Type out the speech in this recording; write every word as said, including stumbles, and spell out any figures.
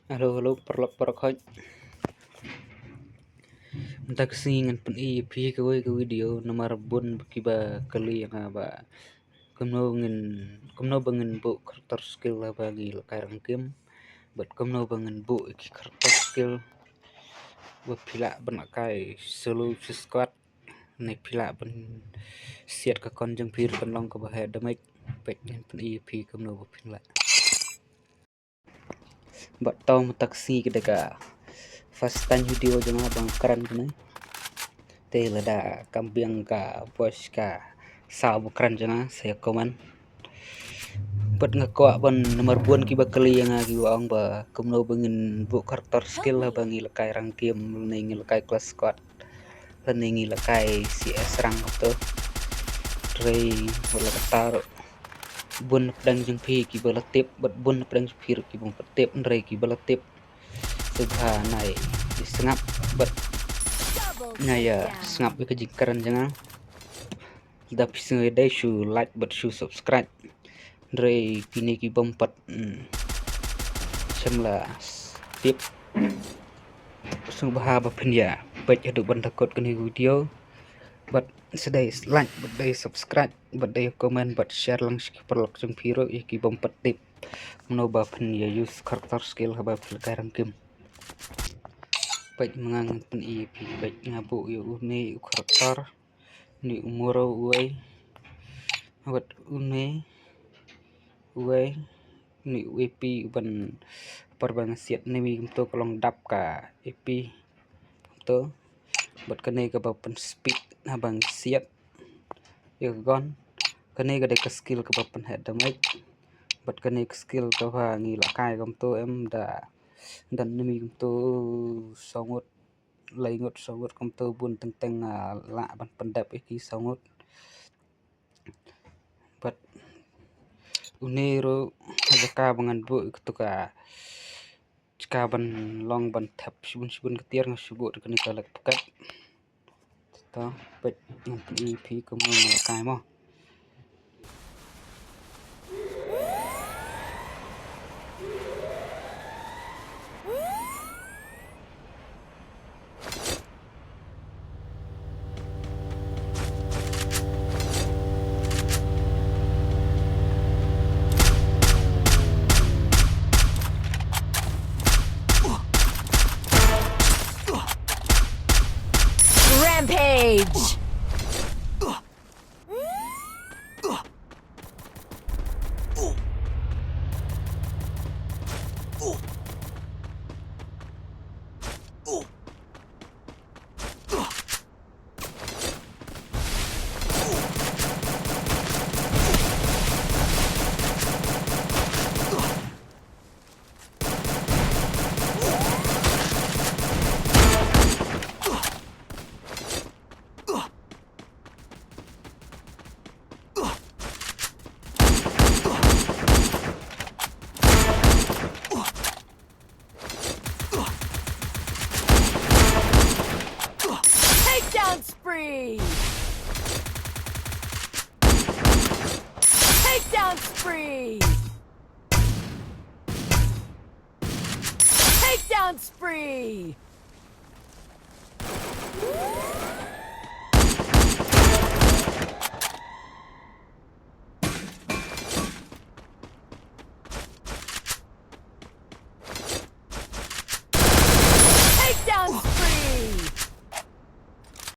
Hello, hello, paralok, paralok hoi. Mynta ka sngi ngan pyni ïa phi kawei ka video namar bun kiba kylli ïa nga ba kumno ngin, kumno ba ngin buh character skill haba ngi lehkai rank game. Bad kumno ba ngin buh ïa ki character skill ba phi lah ban lehkai solo, squad. Ne phi lah ban siat ka con jong phi ruh kan long kaba heh damage. Peit ngan pyni ïa phi kumno ba phin lah. Bad to mynta ka sngi ka dei ka first time video jong nga ba nga kren kane. Te lada kam biang ka voice ka saw ba kren jong nga sa ïa comment. Bad nga kwah ban, namar bun kiba kylli ïa nga kiba ong ba kumno ba ngin buh character skill haba ngi lehkai rank game ne ngi lehkai clash squad lane ngi lehkai C S rank to. Hynrei wat la katta ruh bun na pdeng jong phi kiba la tip bad bun na pdeng jong phi ruh kibym pat tip, hynrei kiba la tip sngewbha nai sngap bad nai ïa sngap ïa ka jingkren jong nga. Lada phi sngew ïa dei shu like bad shu subscribe. Hynrei kine kibym pat, hmm, shem la tip, sngewbha ba phin ïa peit haduh ban da kut kane ka video. Bad sa dei like bad dei subscribe bad dei comment bad share lang sha ki paralok jong phi ruh ïa kibym pat tip kumno ba phin ïa use character skill haba phi lehkai rank game. Peit ma nga ngan pyni ïa phi, peit nga buh ïa une u character, une u Moro uwei, bad une uwei, une u A P uban, par ba nga siat enemy kumto ka long dap ka A P kumto. Bad kane kaba pynspeed haba ngi siat ïa ka gun. Kane ka dei ka skill kaba pynheh damage. Bad kane ka skill kaba ngi lehkai kumto em da don enemy kumto saw ngut, lai ngut, saw ngut kumto bun teng teng, ah, lah ban pyndep ïa ki saw ngut. Bad une ruh ha jaka ba ngan buh ïa kato ka jaka ban long ban thep shibun shibun ka tiar nga shu buh da kane ka leg pket. To peit ngan pyni ïa phi kumno ngan lehkai mo. Rampage! Takedown spree! Takedown spree! Takedown spree!